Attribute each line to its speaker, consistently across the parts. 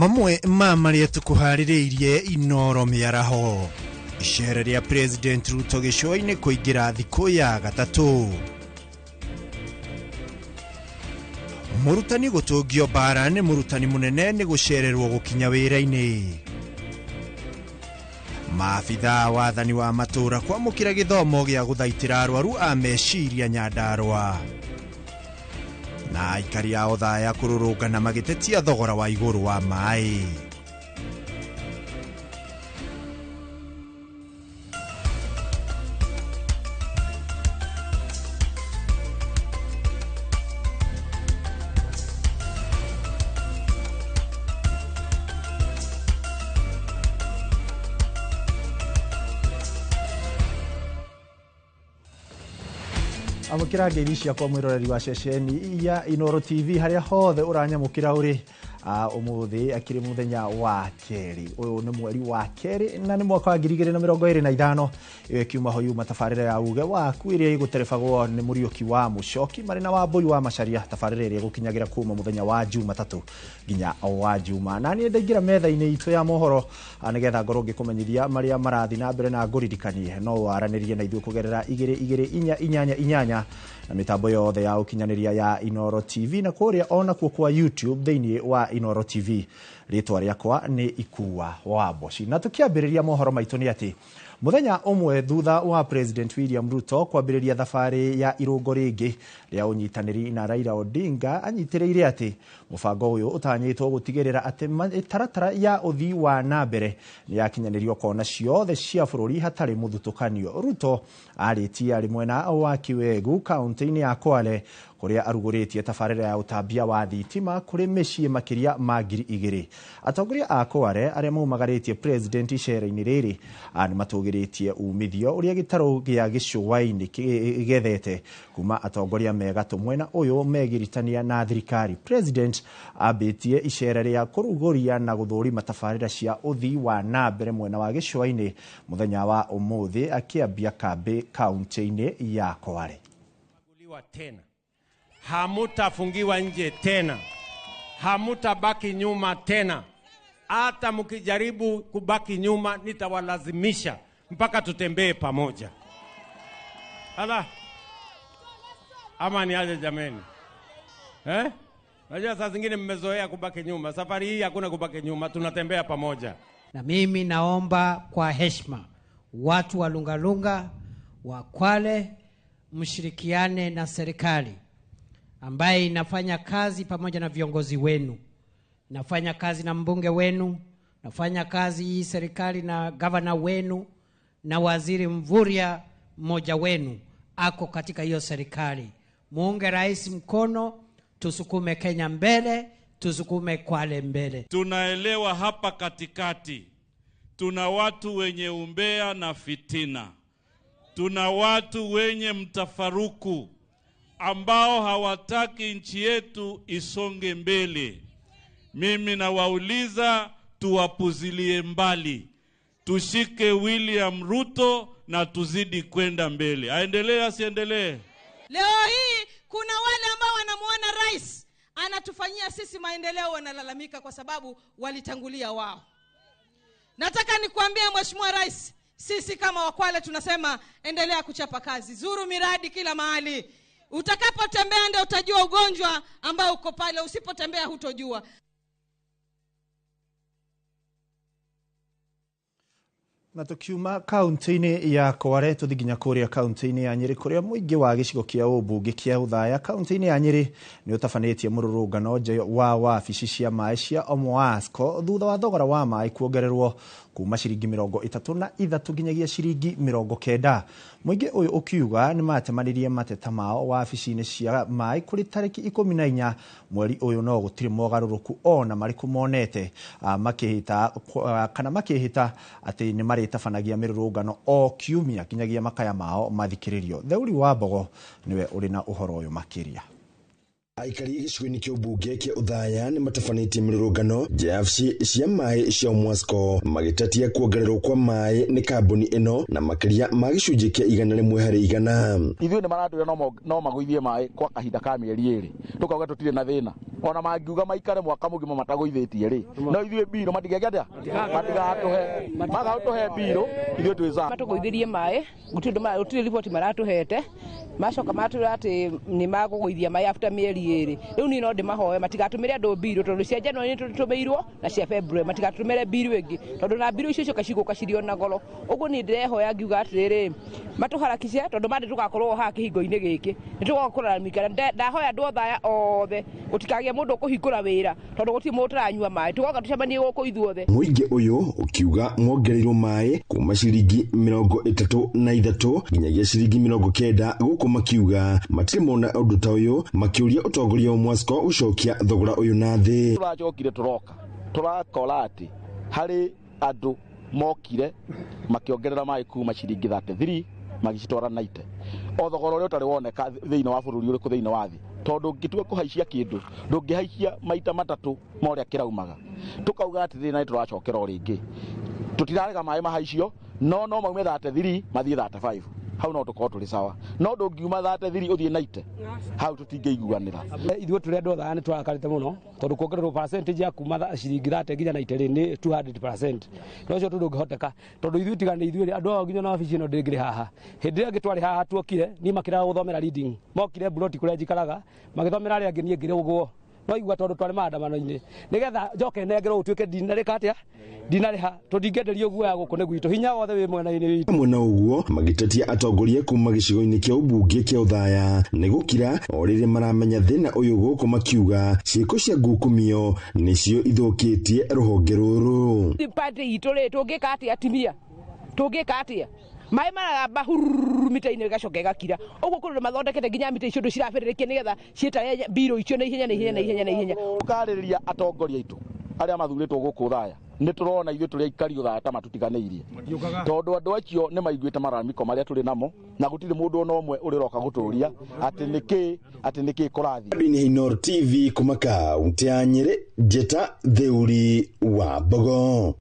Speaker 1: Mamwe ma marĩa tũkũharĩrĩirie Inoro mĩaraho. Icera rĩa President Ruto gĩcũa-inĩ kũingĩra thikũ ya gatatũ. Mũrutani gũtũngio mbara nĩ mũrutani mũnene nĩ gũcererwo gũkinya wĩra-inĩ. Maabithaa wathani wa matũũra kwamũkĩra gĩthomo gĩa gũthaitĩra arwaru a meciria Nyandarũa. Na aikari a Othaya kũrũrũngana magĩtetia thogora wa igũrũ wa maĩ. Amũkĩra ngeithi ciakwa mwĩroreri wa ceceni ya Inoro TV harĩa hothe ũranyamũkĩra ũrĩ. Ũmũthĩ akĩrĩ mũthenya wa kerĩ, ũyũ nĩ mweri wa kerĩ na nĩ mwaka wa 2025. Ĩyo ĩkiuma ho yuma tabarĩra ya uge waku ĩrĩa ĩgũterebagwo nĩ Mũriũki wa Mũcoki marĩ na Wambũi wa Macharia, tabarĩra ĩrĩa ĩgũkinyagĩra kuma mũthenya wa Jumatatũ nginya wa Juma. Na niĩ ndaingĩra metha-inĩ itũ ya mohoro nĩgetha ngorwo ngĩkũmenyithia marĩa marathiĩ na mbere na ngũririkanie no waranĩrie na ithuĩ kũgerera 2 2 4 8 8 na mĩtambo yothe ya ũkinyanĩria ya Inoro TV na kũrĩa onakuo kwa YouTube thĩinĩ wa Inoro TV. Rĩtwa rĩakwa nĩ Ikua wa Mboci. Na tũkĩambĩrĩria mohoro maitũ nĩ atĩ mũthenya ũmwe thutha wa President William Ruto kwambĩrĩria thabarĩ ya irũngo rĩngĩ rĩa ũnyitanĩri na Raila Odinga, anyitĩrĩire atĩ mũbango ũyũ ũtanyĩtwo gũtigĩrĩra atĩ mĩtaratara ya ũthii wa na mbere nĩ yakinyanĩrio kona ciothe cia bũrũri hatarĩ mũthutũkanio. Ruto arĩtie arĩ mwena wa Kiwegu kaunti-inĩ ya Kwale kũrĩa arugũrĩtie tabarĩra ya ũtambia wa thitima kũrĩ mĩciĩ makĩria ma 2000. Atongoria a Kwale arĩa maumagarĩtie President icera-inĩ rĩrĩ nĩ matũgĩrĩtie umithio ũrĩa gĩtarũ gĩa gĩcũa-inĩ gĩgethete kuma atongoria megatũ mwena ũyũ megiritania na thirikari. President ambĩtie icera rĩa kũrugũria na gũthũrima tabarĩra cia ũthii wa na mbere mwena wa gĩcũa-inĩ mũthenya wa ũmũthĩ akĩambia kambĩ kaunti-inĩ ya Kwale.
Speaker 2: Tena hamutafungiwa nje tena, hamutabaki nyuma tena. Hata mkijaribu kubaki nyuma nitawalazimisha mpaka tutembee pamoja. Ala, ama ni aje jameni? Eh? Najua saa zingine mmezoea kubaki nyuma. Safari hii hakuna kubaki nyuma, tunatembea pamoja.
Speaker 3: Na mimi naomba kwa heshima watu wa Lungalunga, wa Kwale, mshirikiane na serikali ambaye inafanya kazi pamoja na viongozi wenu. Nafanya kazi na mbunge wenu, nafanya kazi hii serikali na gavana wenu na waziri Mvurya mmoja wenu ako katika hiyo serikali. Muunge rais mkono, tusukume Kenya mbele, tusukume Kwale mbele.
Speaker 4: Tunaelewa hapa katikati tuna watu wenye umbea na fitina. Tuna watu wenye mtafaruku ambao hawataki nchi yetu isonge mbele. Mimi nawauliza tuwapuzilie mbali. Tushike William Ruto na tuzidi kwenda mbele. Aendelee asiendelee?
Speaker 5: Leo hii kuna wale ambao wanamuona rais anatufanyia sisi maendeleo wanalalamika kwa sababu walitangulia wao. Nataka nikuambie Mheshimiwa Rais, sisi kama Wakwale tunasema endelea kuchapa kazi, zuru miradi kila mahali. Utakapotembea ndio utajua ugonjwa ambao uko pale, usipotembea hutojua.
Speaker 1: Na tukiuma kaunti-inĩ ya Kwale tũthiĩ nginya kũrĩa kaunti-inĩ ya Nyĩrĩ kũrĩa mũingĩ wa gĩcigo kĩa ũmbunge kĩa Othaya kaunti-inĩ ya Nyĩrĩ nĩ ũtabanĩtie mũrũrũngano nja wa wabici cia maĩ cia Omwasco thutha wa thogora wa maĩ kuongererwo kuma ciringi 33 nginyagia ciringi 90. Mũingĩ ũyũ ũkiuga nĩ matemanirie mateta mao wabici-inĩ cia maĩ kũrĩ tarĩki 14 mweri ũyũ no gũtirĩ mogarũrũku ona marĩkũ monete, makĩhĩta kana makĩhĩta atĩ nĩ marĩtabanagia mĩrũrũngano o kiumia nginyagia makaya mao mathikĩrĩrio. Theuri wa Mbogo nĩwe ũrĩ na ũhoro ũyũ makĩria.
Speaker 6: Aikari gĩcigo-inĩ kĩa ũmbunge kĩa Othaya nĩ matabanĩtie mĩrũrũngano nja ya wabici cia maĩ cia Omwasco magĩtetia kuongererwo kwa maĩ nĩ kambuni ĩno na makĩria ma gĩcunjĩ kĩa 100 harĩ 100.
Speaker 7: Ithuĩ nĩ marandwĩra no magũithie maĩ kwa kahinda ka mĩeri 2, tũkauga tũtirĩ na thĩna. Ona mangiuga maikare mwaka mugima matagũithĩtie rĩ, no ithuĩ mbirũ matigeke atĩa, matigatuhe, magatuhe mbirũ ithuĩ twĩza
Speaker 8: matũgũithĩrie maĩ, gũtirĩ ũndũ, gũtirĩ riboti maratũhete. Macoka matwĩra atĩ nĩ magũgũithia maĩ after mĩeri 2. Rĩu niĩ no ndĩmahoe matigatũmĩre andũ mbirũ, tondũ cia January nĩ tũtũmĩirwo na cia February, matigatũmĩre mbirũ ĩngĩ, tondũ na mbirũ icio cioka cigũka cirĩ ona goro. Ũguo niĩ ndĩrehoya ngiuga atĩrĩrĩ, matũharakice, tondũ mande tũgakorwo haha kĩhingo-inĩ gĩkĩ, nĩ tũgoka kũraramika. Ndahoya andũ othe aya othe gũtikagĩe mũndũ ũkũhingũra wĩra, tondũ gũtirĩ mũndũ ũtaranyua maĩ, tũgoka tũcemanie gũkũ ithuothe.
Speaker 6: Mũingĩ ũyũ ũkiuga mongereirwo maĩ kuma ciringi 33 nginyagia ciringi 90, gũkũ makiuga matirĩ mona ũndũ ta ũyũ, makĩũria ũtongoria wa Mwasco gũcokia thogora ũyũ na thĩ.
Speaker 7: Tũracokire tũroka tũrakora atĩ harĩ andũ mokire makĩongerera maĩ kuma ciringi 33 magĩcitwara 90, o thogora ũrĩa ũtarĩ woneka thĩinĩ wa bũrũri ũrĩkũ thĩinĩ wa thĩ, tondũ ũngĩtua kũhaicia kĩndũ ndũngĩhaicia maita matatũ ma ũrĩa kĩraumaga. Tũkauga atĩrĩrĩ, na nĩtũracokera o rĩngĩ, tũtirarega maĩ mahaicio, no maume 33 mathiĩ 35, hau no tũkorwo tũrĩ sawa, no ndũngiuma 33 ũthiĩ 90, hau tũtingĩiguanĩra.
Speaker 9: Ithuĩ tũrĩ andũ othe nĩ tũrakarĩte mũno, tondũ kuongererwo percentage ya kuma ciringi 30 nginya 90 rĩ nĩ 200%. No ũcio ndũngĩhoteka, tondũ ithuĩ tiga nĩ ithuĩ andũ ao nginya na wabici ĩno ndĩngĩrĩ haha. Hĩndĩ ĩrĩa ĩngĩ twarĩ haha tuokire, niĩ makĩraga gũthomera reading, mokire mburoti kũrĩa njikaraga magĩthomera arĩa angĩ, niĩ ngĩrĩ ũguo no igua, tondũ twarĩ maandamano-inĩ, nĩgetha njoke nengerwo ũtuĩke ndinarĩka atĩa, ndinarĩha, tũndingĩenderio guoya gũkũ nĩ gwitũ, hinya wothe wĩ mwena-inĩ witũ.
Speaker 6: Hamwe na ũguo magĩtetia atongoria kuma gĩcigo-inĩ kĩa ũmbunge kĩa Othaya nĩ gũkira o rĩrĩa maramenya thĩna ũyũ, gũkũ makiuga ciĩko cia ngukumio nĩcio ithũkĩtie rũhonge rũrũ.
Speaker 8: Party itũ rĩ, tũngĩka atĩa atumia, tũngĩka atĩa? Maĩ mararamba hururu mita-inĩ ĩgacoka ĩgakira. Ũguo kũrĩ mathondekete nginya mita icio ũndũ cirabĩrĩrĩkia nĩgetha ciĩtare mbirũ icio na ihenya na ihenya na ihenya na ihenya.
Speaker 7: Tũkarĩrĩria atongoria aitũ arĩa mathurĩtwo gũkũ Othaya, nĩ tũrona ithuĩ tũrĩ aikari Othaya ta matutiganĩirie, tondũ andũ acio nĩ maiguĩte mararamiko marĩa tũrĩ namo, na gũtirĩ mũndũ ona ũmwe ũrĩroka gũtũria atĩ nĩkĩ, atĩ nĩkĩ kũrathiĩ.
Speaker 6: Inooro TV kuma kaunti ya Nyĩrĩ, Njĩta Theuri wa Mbogo.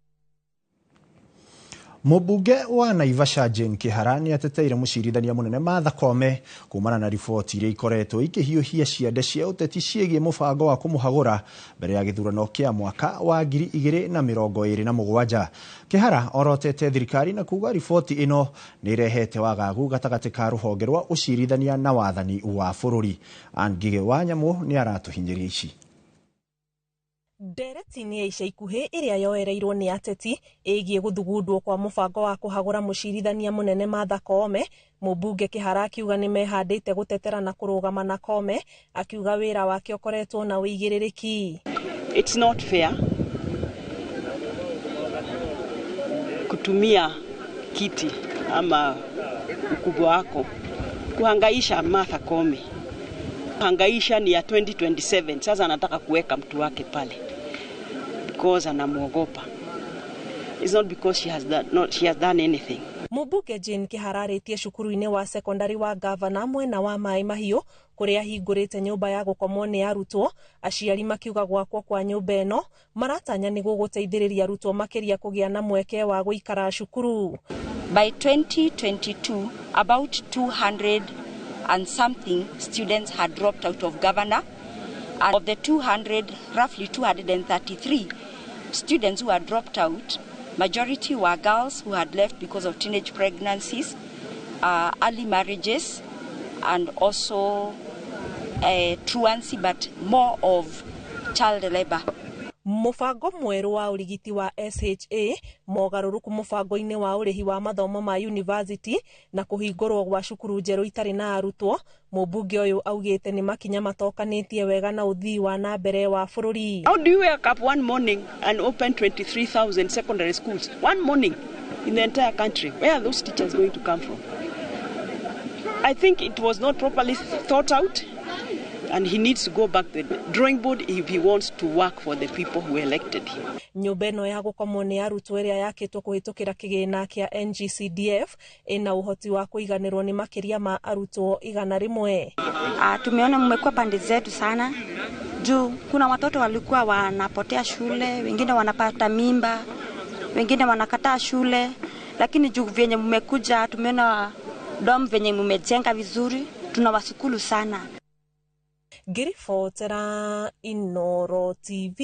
Speaker 1: Mũmbunge wa Naivasha Jane Kihara nĩ ateteire mũcirithania mũnene Martha Koome kumana na riboti iria ikoretwo ikĩhiũhia ciande cia ũteti ciĩgiĩ mũbango wa kũmũhagũra mbere ya gĩthurano kĩa mwaka wa 2027. Kihara orotete thirikari na kuga riboti ĩno nĩ ĩrehete wagagu gatagatĩ ka rũhonge rwa ũcirithania na wathani wa bũrũri. Ann Ngigĩ wa Nyamũ nĩ aratũhinyĩria ici.
Speaker 10: Ndereti-inĩ ya ica ikuhĩ ĩrĩa yoereirwo nĩ ateti ĩgiĩ gũthugundwo kwa mũbango wa kũhagũra mũcirithania mũnene Martha Koome, mũmbunge Kihara akiuga nĩ mehandĩte gũtetera na kũrũgama na Koome, akiuga wĩra wake ũkoretwo na ũigĩrĩrĩki.
Speaker 11: It's not fair kutumia kiti ama ukubwa wako kuhangaisha Martha Koome. Hangaisha ni ya 2027. Sasa anataka kuweka mtu wake pale because anamuogopa. It's not because she has done, not she has done anything.
Speaker 10: Mũmbunge Jane Kihara arĩtie cukuru-inĩ wa sekondari wa Gavana mwena wa Maĩ Mahiũ kũrĩa ahingũrĩte nyũmba ya gũkomwo nĩ arutwo, aciari makiuga gwakwo kwa nyũmba ĩno maratanya nĩ gũgũteithĩrĩria arutwo makĩria kũgĩa na mweke wa gũikara cukuru.
Speaker 12: By 2022 about 200 and something students had dropped out of Governor, and of the 200, roughly 233 students who had dropped out, majority were girls who had left because of teenage pregnancies, early marriages, and also truancy, but more of child labor.
Speaker 10: Mũbango mwerũ wa ũrigiti wa SHA, mogarũrũku mũbango-inĩ wa ũrĩhi wa mathomo ma university na kũhingũrwo gwa cukuru njerũ itarĩ na arutwo, mũmbunge ũyũ augĩte nĩ makinya matokanĩtie wega na ũthii wa na mbere wa bũrũri.
Speaker 11: How do you wake up one morning and open 23,000 secondary schools? One morning in the entire country. Where are those teachers going to come from? I think it was not properly thought out, and he needs to go back to the drawing board if he wants to work for the people who elected him.
Speaker 10: Nyũmba ĩno ya gũkomwo nĩ arutwo ĩrĩa yakĩtwo kũhĩtũkĩra kĩgĩna kĩa NGCDF ĩna ũhoti wa kũiganĩrwo nĩ makĩria ma arutwo 100.
Speaker 13: Tumeona mmekuwa pande zetu sana juu kuna watoto walikuwa wanapotea shule, wengine wanapata mimba, wengine wanakataa shule, lakini juu vyenye mmekuja tumeona dom venye mmejenga vizuri, tunawashukuru sana.
Speaker 10: Ngĩribotera Inooro TV,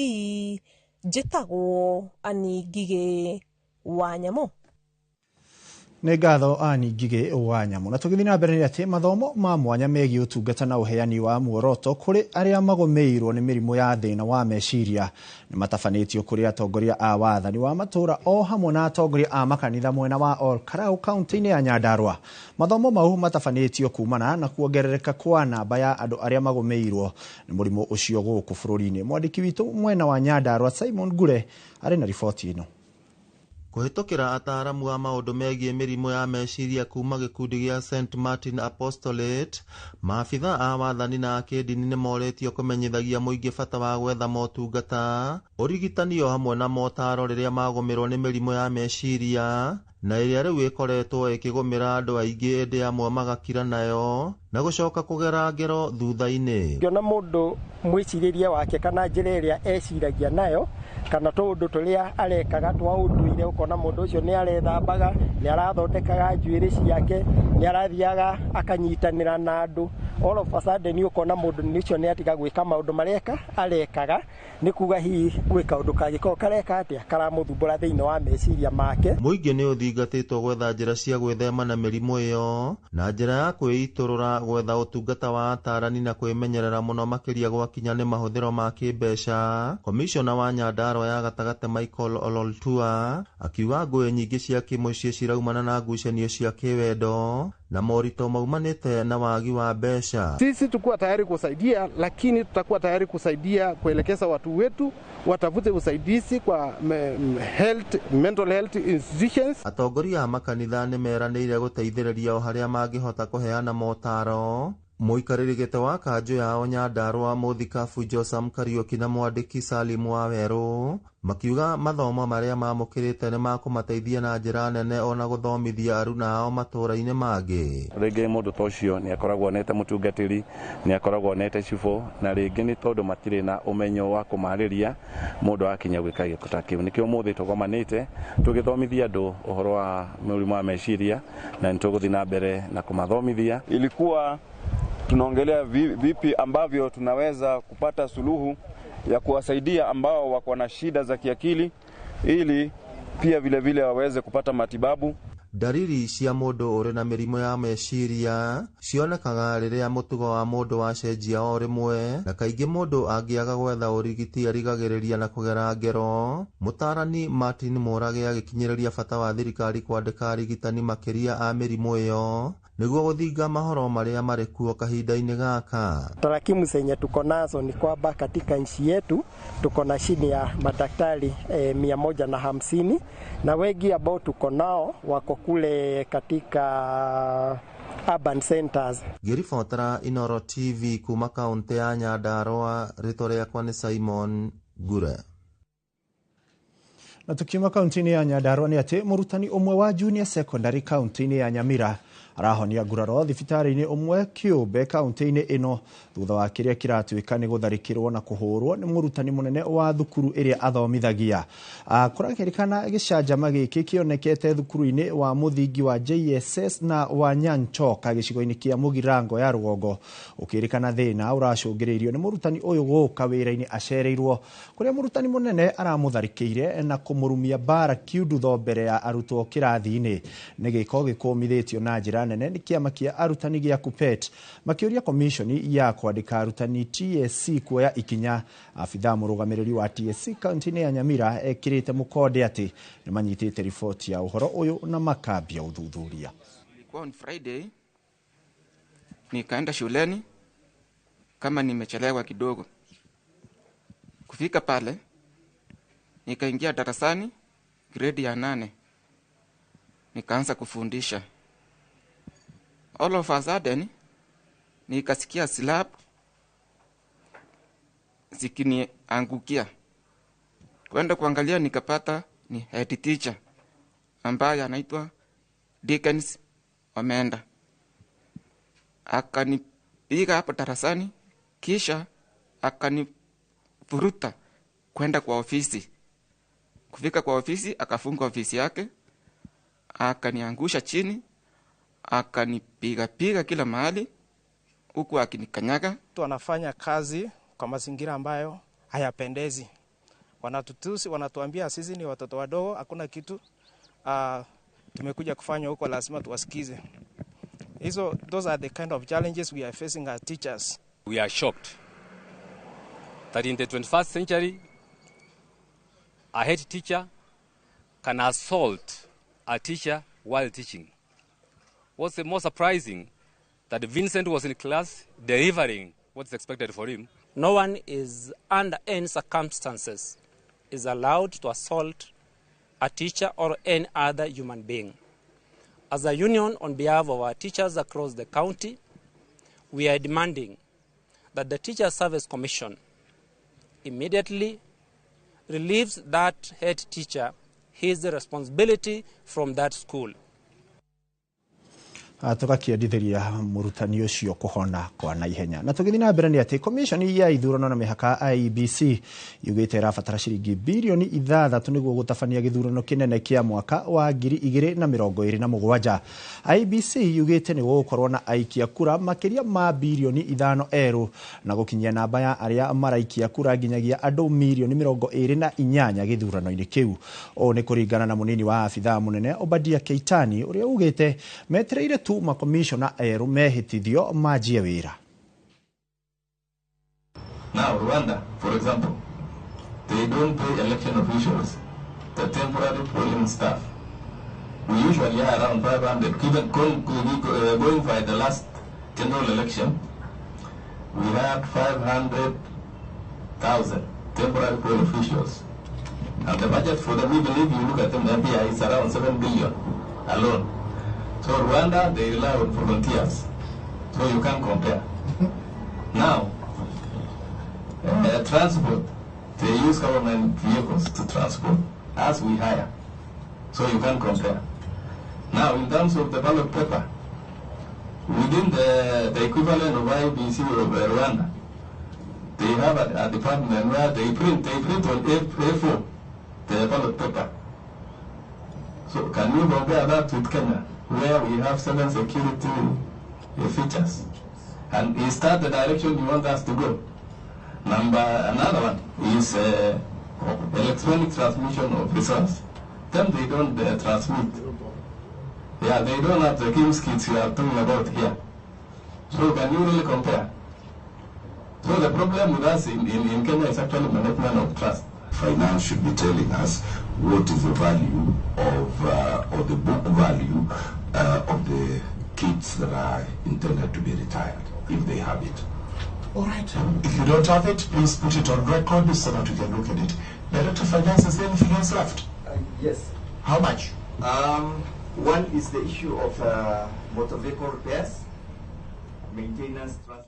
Speaker 10: njĩtagwo Annie Ngigĩ wa Nyamũ.
Speaker 1: Nĩ ngatho Annie Ngigĩ wa Nyamũ. Na tũgĩthiĩ na mbere nĩ atĩ mathomo ma mwanya megiĩ ũtungata na ũheani wa muoroto kũrĩ arĩa magũmĩirwo nĩ mĩrimũ ya thĩna wa meciria nĩ matabanĩtio kũrĩ atongoria a wathani wa matũũra o hamwe na atongoria a makanitha mwena wa Ol Kalou kaunti-inĩ ya Nyandarua. Mathomo mau matabanĩtio kumana na kuongerereka kwa namba ya andũ arĩa magũmĩirwo nĩ mũrimũ ũcio gũkũ bũrũri-inĩ. Mwandĩki witũ mwena wa Nyandarua Simon Ngure arĩ na riboti ĩno.
Speaker 14: Kũhĩtũkĩra ataaramu a maũndũ megiĩ mĩrimũ ya meciria kuma gĩkundi gĩa St Martin Apostolate, maabitha a wathani na a kĩndini nĩ morĩtio kũmenyithagia mũingĩ bata wa gwetha motungata, ũrigitani o hamwe na motaro rĩrĩa magũmĩrwo nĩ mĩrimũ ya meciria na ĩrĩa rĩu ĩkoretwo ĩkĩgũmĩra andũ aingĩ ĩndĩ amwe magakira nayo na gũcoka kũgera ngero thutha-inĩ.
Speaker 15: Ngĩona mũndũ mwĩcirĩrie wake kana njĩra ĩrĩa eciragia nayo kana tũũndũ tũrĩa arekaga twa ũndũire, ũkona mũndũ ũcio nĩ arethambaga, nĩ arathondekaga njuĩrĩ ciake, nĩ arathiaga akanyitanĩra na andũ. All of a sudden ũkona mũndũ ũcio nĩ atiga gwĩka maũndũ marĩa arekaga, nĩ kuga hihi gwĩ kaũndũ kangĩkorwo kareka atĩa karamũthumbũra thĩinĩ wa meciria make.
Speaker 14: Mũingĩ nĩ ũthingatĩtwo gwetha njĩra cia gwĩthema na mĩrimũ ĩyo na njĩra ya kwĩitũrũra, gwetha ũtungata wa atarani na kwĩmenyerera mũno makĩria gwakinya nĩ mahũthĩro ma kĩmbeca. Komishona wa Nyandarua ya gatagatĩ Michael Ololtua akiuga ngũĩ nyingĩ cia kĩmũciĩ ciraumana na ngucanio cia kĩwendo na moritũ maumanĩte na wagi wa mbeca.
Speaker 16: Sisi tukuwa tayari kusaidia, lakini tutakuwa tayari kusaidia kuelekeza watu wetu watafute usaidizi kwa health, mental health institutions.
Speaker 14: Atongoria a makanitha nĩ meranĩire gũteithĩrĩria o harĩa mangĩhota kũheana motaro. Mũikarĩri gĩtĩ wa kanjũ yao Nyandarua Mũthikabu Josam Kariũki na mwandĩki Salim Wawerũ makiuga mathomo marĩa mamũkĩrĩte nĩ makũmateithia na njĩra nene ona gũthomithia aruna ao matũũra-inĩ mangĩ.
Speaker 17: Rĩngĩ mũndũ ta ũcio nĩ akoragwo onete mũtungatĩri, nĩ akoragwo onete cibũ, na rĩngĩ nĩ tondũ matirĩ na ũmenyo wa kũmarĩria mũndũ akinya gwĩka gĩko ta kĩu. Nĩkĩo ũmũthĩ tũgomanĩte tũgĩthomithia andũ ũhoro wa mũrimũ wa meciria, na nĩ tũgũthiĩ na mbere na kũmathomithia.
Speaker 18: Ilikuwa tunaongelea vipi ambavyo tunaweza kupata suluhu ya kuwasaidia ambao wako na shida za kiakili ili pia vile vile waweze kupata matibabu.
Speaker 14: Dariri cia mũndũ ũrĩ na mĩrimũ ya meciria cionekaga rĩrĩa mũtugo wa mũndũ wacenjia o rĩmwe, na kaingĩ mũndũ angĩaga gwetha ũrigiti arigagĩrĩria na kũgera ngero. Mũtaarani Martin Mũrage agĩkinyĩrĩria bata wa thirikari kwandĩka arigitani makĩria a mĩrimũ ĩyo nĩguo gũthinga mahoro marĩa marĩ kuo kahinda-inĩ gaka.
Speaker 15: Tarakimu zenye tuko nazo ni kwamba katika nchi yetu tuko na chini ya madaktari 150 na wengi ambao tuko nao wako kule katika urban centers.
Speaker 14: Ngĩribotera Inooro TV kuma kaunti ya Nyandarua, rĩtwa rĩakwa nĩ Simon Ngure.
Speaker 1: Na tukiuma kaunti-inĩ ya Nyandarua nĩ atĩ mũrutani ũmwe wa junior secondary kaunti-inĩ ya Nyamira arahonia nguraro thibitarĩ-inĩ ũmwe kĩũmbe kaunti-inĩ ĩno thutha wa kĩrĩa kĩratuĩka nĩ gũtharĩkĩrwo na kũhũrwo nĩ mũrutani mũnene wa thukuru ĩrĩa athomithagia. Kũrakĩrĩkana gĩcanjama gĩkĩ kĩonekete thukuru-inĩ wa mũthingi wa JSS na wa Nyanchoka gĩcigo-inĩ kĩa Mũgirango ya rũgongo, ũkĩrĩkana thĩna ũracũngĩrĩirio nĩ mũrutani ũyũ gũka wĩra-inĩ acereirwo, kũrĩa mũrutani mũnene aramũtharĩkĩire na kũmũrumia mbara kiundutho mbere ya arutwo kĩrathi-inĩ. Nĩ gĩko gĩkũmithĩtio na njĩra nene nĩ kĩama kĩa arutani gĩa KUPPET makĩũria komishoni ya kwandĩka arutani TSC kuoya ikinya. Abithaa mũrũgamĩrĩri wa TSC kaunti-inĩ ya Nyamira ekĩrĩte mũkonde atĩ nĩ manyitĩte riboti ya ũhoro ũyũ na makambia ũthuthuria.
Speaker 19: Ilikuwa on Friday, nikaenda shuleni kama nimechelewa kidogo. Kufika pale nikaingia darasani grade ya 8, nikaanza kufundisha. All of a sudden nikasikia slap zikiniangukia. Kwenda kuangalia nikapata ni head teacher ambaye anaitwa Dickens Omenda. Akanipiga hapo darasani, kisha akanivuruta kwenda kwa ofisi. Kufika kwa ofisi akafunga ofisi yake, akaniangusha chini, akanipiga piga kila mahali. huku akinikanyaga.
Speaker 20: Wanafanya kazi kwa mazingira ambayo hayapendezi. Wanatutusi, wanatuambia sisi ni watoto wadogo, hakuna kitu tumekuja kufanya huko, lazima tuwasikize. Hizo, those are the kind of challenges we are facing as teachers.
Speaker 21: We are shocked that in the 21st century a head teacher can assault a teacher while teaching. What's the more surprising that Vincent was in class delivering what's expected for him.
Speaker 22: No one is under any circumstances is allowed to assault a teacher or any other human being. As a union, on behalf of our teachers across the county, we are demanding that the Teacher Service Commission immediately relieves that head teacher his responsibility from that school.
Speaker 1: Tũgakĩendithĩria mũrutani ũcio kũhona kwa naihenya. Na tũgĩthiĩ na mbere nĩ atĩ komishoni ya ithurano na mĩhaka IEBC yugĩte ĩrabatara ciringi birioni 6 nĩguo gũtabania gĩthurano kĩnene kĩa mwaka wa 2027. IEBC yugĩte nĩ gũgũkorwo na aikia kura makĩria ma birioni 5 erũ na gũkinyia namba ya arĩa maraikia kura nginyagia andũ mirioni 28 gĩthurano-inĩ kĩu. Ũũ nĩ kũringana na mũnini wa abithaa mũnene Obadia Keitani ũrĩa ugĩte metereire tu makomishona erũ mehĩtithio manjie wĩra.
Speaker 23: Now Rwanda, for example, they don't pay election officials, the temporary polling staff. We usually are around 500. Even going by the last general election, we had 500,000 temporary poll officials. And the budget for them, we believe you look at them, MPI is around 7 billion alone. So Rwanda, they rely on volunteers. So you can't compare. Now, transport, they use government vehicles to transport, as we hire. So you can't compare. Now, in terms of the ballot paper, within the equivalent of IBC of Rwanda, they have a department where they print on A4, the ballot paper. So can you compare that with Kenya, where we have 7 security features? And is that the direction you want us to go? Another one is electronic transmission of results. Them they don't transmit. Yeah, they don't have the KIMS kits you are talking about here. So can you really compare? So the problem with us in Kenya is actually management of trust.
Speaker 24: Finance should be telling us what is the value of, or the book value of the kits that are intended to be retired, if they have it.
Speaker 25: All right. If you don't have it, please put it on record so that we can look at it. Director of Finance, is there anything else left?
Speaker 26: Yes.
Speaker 25: How much?
Speaker 26: One is the issue of motor vehicle repairs, maintenance, transport.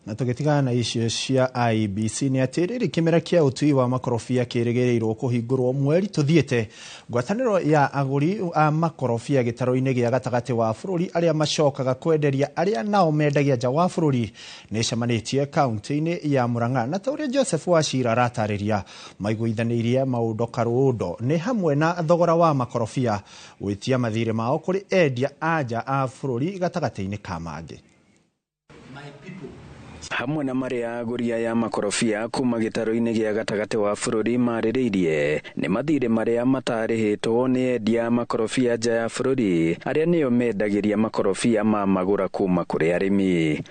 Speaker 1: Na tũgĩtigana na icio cia IEBC nĩ atĩ rĩrĩ kĩmera kĩa ũtui wa makorobia kĩrĩgĩrĩirwo kũhingũrwo mweri tũthiĩte, ngwatanĩro ya agũri a makorobia gĩtarũ-inĩ gĩa gatagatĩ wa bũrũri arĩa macokaga kwenderia arĩa nao mendagia nja wa bũrũri nĩ ĩcemanĩtie kaunti-inĩ ya Murang'a. Na ta ũrĩa Joseph Wachira aratarĩria, maiguithanĩirie maũndũ karũndo nĩ hamwe na thogora wa makorobia, gwĩtia mathirĩ mao kũrĩ endia a nja a bũrũri gatagatĩ-inĩ ka mangĩ.
Speaker 27: Hamwe na marĩa agũri aya makorobia kuma gĩtarũ-inĩ gĩa gatagatĩ wa bũrũri marĩrĩirie nĩ mathirĩ marĩa matarĩhĩtwo nĩ endia makorobia nja ya bũrũri arĩa nĩo mendagĩria makorobia ma magũra kuma kũrĩ arĩmi.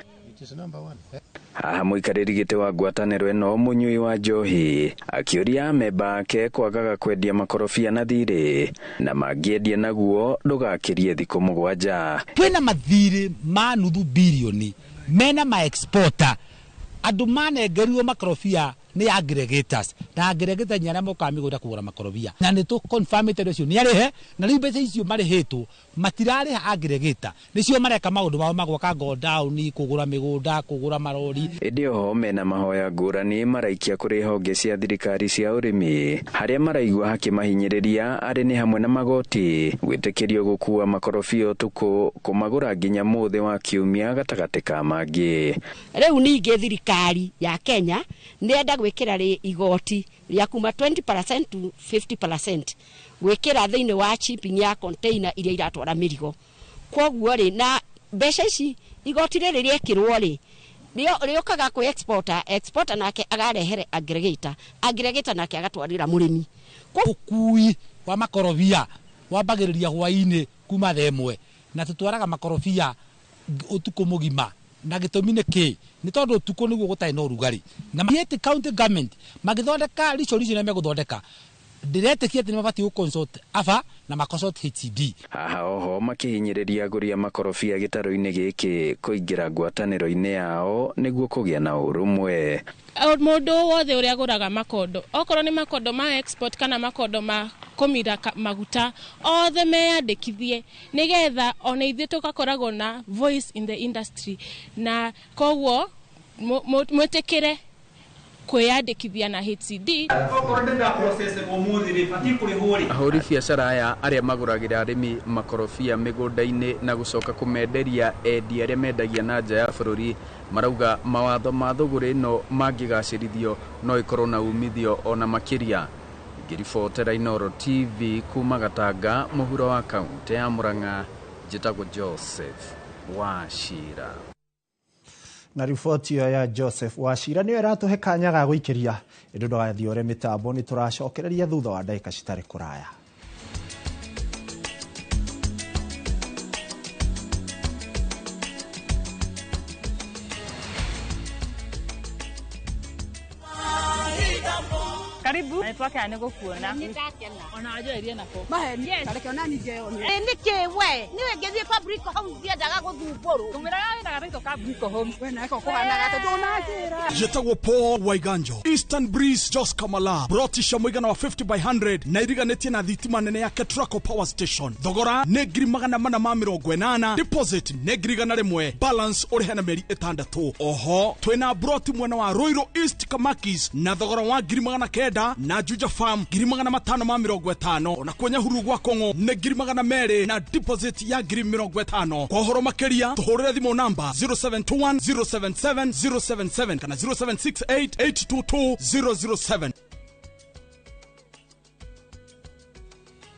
Speaker 27: Haha mũikarĩri gĩtĩ wa ngwatanĩro ĩno mũnyui wa njohi akĩũria amemba ake kwagaga kwendia makorobia na thirĩ na mangĩendia naguo ndũgakĩrie thikũ 7.
Speaker 28: Kwĩna mathirĩ ma nuthu birioni mena ma exporter andu manengerirwo makorobia nĩ aggregators na aggregators nĩ arĩa mokaga mĩgũnda kũgũra makorobia na nĩ tũ confirmĩte ũcio nĩ arĩhe na rĩu mbeca icio marĩhĩtwo matirarĩha aggregator nĩcio mareka maũndũ mao magwaka godown kũgũra mĩgũnda kũgũra marori.
Speaker 27: Ĩndĩ oho mena mahoya ngũrani maraikia kũrĩ honge cia thirikari cia ũrĩmi harĩa maraigua hakĩmahinyĩrĩria arĩ nĩ hamwe na magoti gwĩtĩkĩrio gũkua makorobia ũtukũ kũmagũra nginya mũthĩ wa kiumia gatagatĩ ka mangĩ.
Speaker 29: Rĩu ningĩ thirikari ya Kenya nĩenda gwĩkĩra igoti rĩa kuma 20% to 50% gwĩkĩra thĩinĩ wa shipping ya container iria iratwara mĩrigo. Kwoguo rĩ na Mbeca ici igoti rĩrĩ rĩekĩrwo rĩ rĩũkaga kwĩ exporter, exporter nake agarehere aggregator, aggregator nake agatwarĩra mũrĩmi.
Speaker 28: Ũkui wa makorobia wambagĩrĩria hwaĩ-inĩ kuma thaa 1 na tũtwaraga makorobia ũtukũ mũgima. Na gĩtũmi nĩ kĩ? Nĩ tondũ ũtukũ nĩguo gũtarĩ na ũrugarĩ. Na yet county government magĩthondeka resolution ĩrĩa megũthondeka, ndĩretĩkia atĩ nĩ mabatiĩ gũ-consult ABA na ma-consult HCD.
Speaker 27: Haha oho makĩhinyĩrĩria agũri a makorobia gĩtarũ-inĩ gĩkĩ kũingĩra ngwatanĩro-inĩ yao nĩguo kũgĩa na ũrũmwe.
Speaker 2: Mũndũ wothe ũrĩa agũraga makondo, okorwo nĩ makondo ma export kana makondo ma kũmira maguta, othe meyandĩkithie nĩgetha ona ithuĩ tũgakoragwo na voice in the industry, na koguo mwĩtĩkĩre kwĩyandĩkithia na HCD.
Speaker 3: Ahũri biacara aya arĩa magũragĩra arĩmi makorobia mĩgũnda-inĩ na gũcoka kũmenderia endia arĩa mendagia na nja ya bũrũri marauga mawatho ma thũgũrĩ ĩno mangĩgacĩrithio no ĩkorwo na umithio ona makĩria. Ngĩribotera Inooro TV kuma Gatanga mũhuro wa kaũntĩ ya Murang'a, njĩtagwo Joseph Wachira.
Speaker 1: Na riboti ĩyo ya Joseph Wachira nĩyo ĩratũhe kanya ga gũikĩria ĩndĩ ndũgathiĩ ũre mĩtambo, nĩ tũracokereria thutha wa ndagĩka citarĩ kũraya.
Speaker 4: Karibu. Nitwakena nĩ gũkuona.
Speaker 5: Ona wanjoerie nako.
Speaker 4: Maheni.
Speaker 5: Reke ona ni njeone. Nĩkĩ we? Niwe ngĩthiĩ Fabric Homes ndiendaga gũthumbũrwo. Tũmĩraga wĩra gathaitũ ka Brico Homes. We nako kũhanaga atĩ ndũnanjĩra.
Speaker 6: Njĩtagwo Paul Waiganjo. Eastern Breeze Jos Kamala. Broti cia mũigana wa 50 by 100 na iriganĩtie na thitima nene ya Ketraco Power Station. Thogora nĩ 480,000. Deposit nĩ 100,000. Balance ũrĩhe na mĩeri 6. Oho twĩna broti mwena wa Ruiru East Kamakis na thogora wa 900,000 na Juja Farm 550,000. Ona kwa Nyahururu gwa Kong'o nĩ 200,000 na deposit ya 50,000. Kwa ũhoro makĩria tũhũrĩre thimũ namba 0721 077 077 kana 0768 822 007.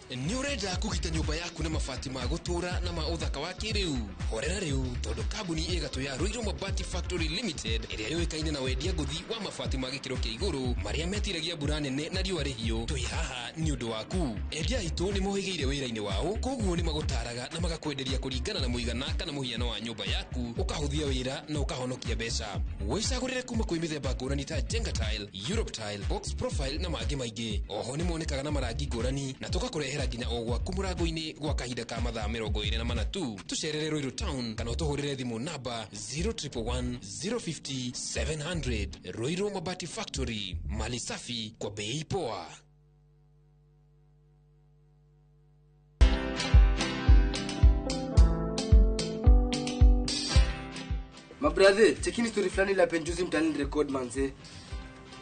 Speaker 7: Nĩ ũrenda kũgita nyũmba yaku na mabati ma gũtũũra na ma ũthaka wa kĩrĩu? Horera rĩu tondũ kambuni ĩ gatũ ya Ruiru Mabati Factory Limited ĩrĩa yũĩkaine na wendia ngũthi wa mabati ma gĩkĩro kĩa igũrũ marĩa metiragia mbura nene na riũa rĩhiũ, twĩ haha nĩ ũndũ waku. Endia aitũ nĩ mohĩgĩire wĩra-inĩ wao, koguo nĩ magũtaraga na magakwenderia kũringana na mũigana kana mũhiano wa nyũmba yaku, ũkahũthia wĩra na ũkahonokia mbeca. Wĩcagũrĩre kuma kwĩ mĩthemba ngũrani ta Jenga Tile, Europe Tile, Box Profile na mangĩ maingĩ. Oho nĩ monekaga na marangi ngũrani na tũgakũrehera nginya o gwaku mũrango-inĩ gwa kahinda ka mathaa 24 tu. Tũcerere Ruiru Town kana ũtũhũrĩre thimũ namba 0111 050 700. Ruiru Mabati Factory, mali safi kwa bei poa.
Speaker 8: Mabrother, chekini story fulani la penjuzi mtani record manze.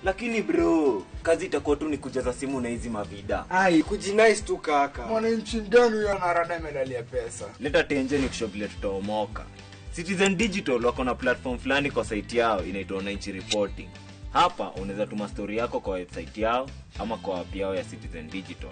Speaker 9: Lakini bro, kazi itakuwa tu ni kujaza simu na hizi mavida.
Speaker 8: Ai, kujinice tu kaka.
Speaker 12: Mwananchi mgani huyo anarada medali ya pesa?
Speaker 9: Leta tenje ni kusho vile tutaomoka. Citizen Digital wako na platform fulani kwa site yao inaitwa Wananchi Reporting. Hapa unaweza tuma story yako kwa website yao ama kwa app yao ya Citizen Digital.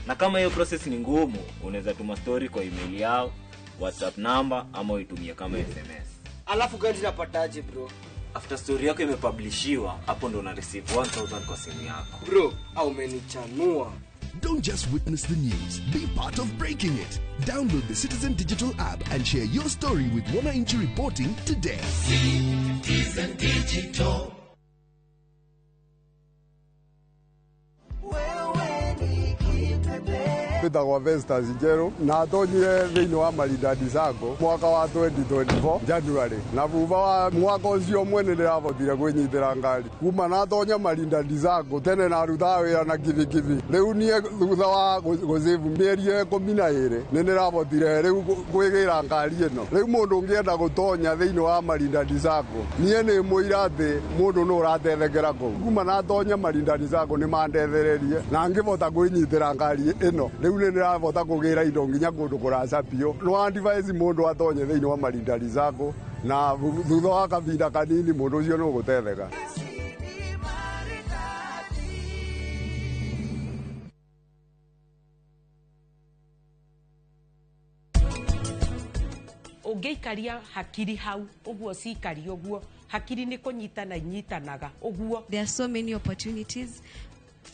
Speaker 9: Na kama hiyo process ni ngumu, unaweza tuma story kwa email yao, WhatsApp number ama uitumie kama SMS.
Speaker 8: Alafu gani napataje bro?
Speaker 9: After story yako imepublishiwa, hapo ndo una receive 1000 kwa simu yako.
Speaker 8: Bro, au umenichanua.
Speaker 30: Don't just witness the news, be part of breaking it. Download the Citizen Digital app and share your story with Wananchi Reporting today.
Speaker 31: Citizen Digital.
Speaker 12: Mbĩtagwo Vestas Njerũ na tonyire thĩinĩ wa Maridadi Sacco mwaka wa 2024 January, na thutha wa mwaka ũcio mwene nĩndĩrahotire kwĩnyitĩra ngari. Kuma natonya Maridadi Sacco tene narutaga wĩra na kibikibi, rĩu niĩ thutha wa gũcĩbu mĩeri 12 nĩndĩrahotire rĩu kwĩgĩra ngari ĩno. Rĩu mũndũ ũngĩenda gũtonya thĩinĩ wa Maridadi Sacco, niĩ nĩ mũira atĩ mũndũ nĩ ũratethekera kũu. Kuma natonya Maridadi Sacco nĩmandethererie na ngĩbota kwĩnyitĩra ngari ĩno. Rĩu nĩndĩrahota kũgĩra indo nginya kũndũ kũraca biũ. No advise mũndũ atonye thĩinĩ wa Maridadi Sacco na thutha wa kahinda kanini mũndũ ũcio nĩ ũgũtetheka.
Speaker 10: Ũngĩikaria hakiri hau ũguo cikaria ũguo, hakiri nĩ kũnyitana inyitanaga ũguo.
Speaker 11: There are so many opportunities.